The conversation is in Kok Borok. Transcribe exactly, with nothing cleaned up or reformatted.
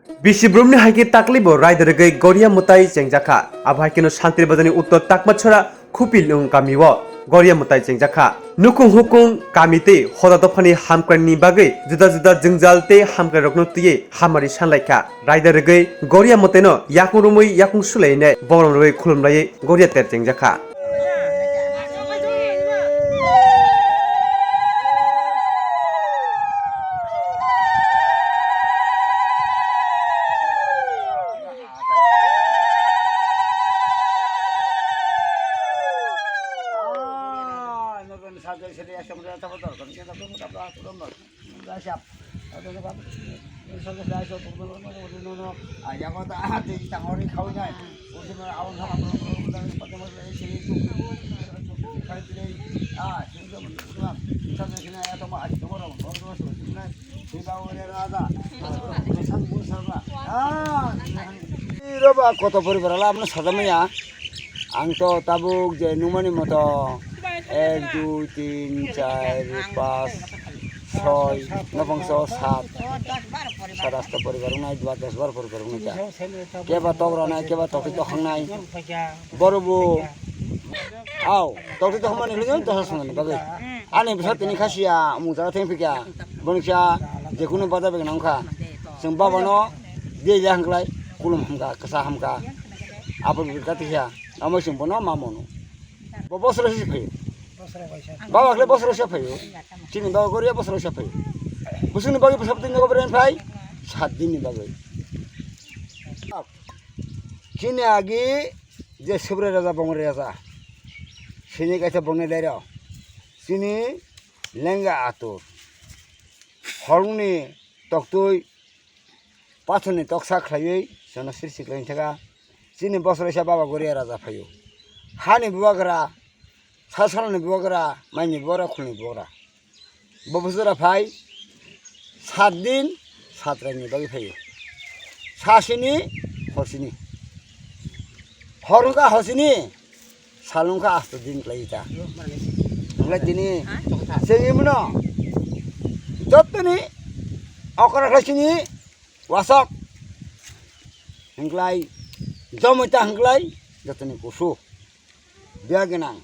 Bisi brumni hai khe taklibo raida rwgwi Goria mwtai chengjakha. Abo hai kheno Santri Bazarni uttor Takmachora Khupilung kamio Goria mwtai chengjakha. Nukhung hukung kami tei hoda dophani hamkraini bagwi juda juda jwngjal tei hamkrairokno twiwi hamari sanlaikha. Raida rwgwi Goria mwtaino yakung romwi yakung sulainai borom rwui khulumlaiwi Goria ter chengjakha. Roba koto poribar ala abno sajamaya. Ang to tabuk je nungmani moto ek, dui, tin, char, pas, soi, nopong so sat, sat asta poribar wngnai, dua dos bar poribar wngnai ta. Keba tok rwnai, keba tokti tokhangnai. Boro bo. Au, tokti tokhanmani hwnwi dosa swngnani bagwi. Ani bwsa tini kha sia, mung jaga theng phikya. Boni kisa jekunu bada bag nang kha. Chwng baba no, dia ya hwngklai, kulum hamkha, kwsa hamkha. Apo bwrwi kati kha. Amo chwng bono ma mano. Bo bosoro si phaio. Baba khle bosoro si phaio. Chini baba goria bosoro si phaio. Busuni bagwi bwsa tini nogo beren phai. Sat din ni bagwi. Chini agi je Subrai Raja, Bongri Raja. Sini kaisa bongni dairo. Chini lenga atur. Horongni toktwi pathorni toksa khlaiwi chwngno sirsi khlai thaka. Chini bosor isa baba goria raja phaio. Hani bubagra, sasalni bubagra, maini bubagra, khulni bubagra. Bo bosora phai sat din sat raini bagwi phaio. Sasini, horsini. Hor wngkha hosini, salungkha asto din khlai ta. Hwnglai tini sengimno jottoni okra khlaisini wasok hwnglai jomoi ta hwnglai jottoni kusu biya gwnang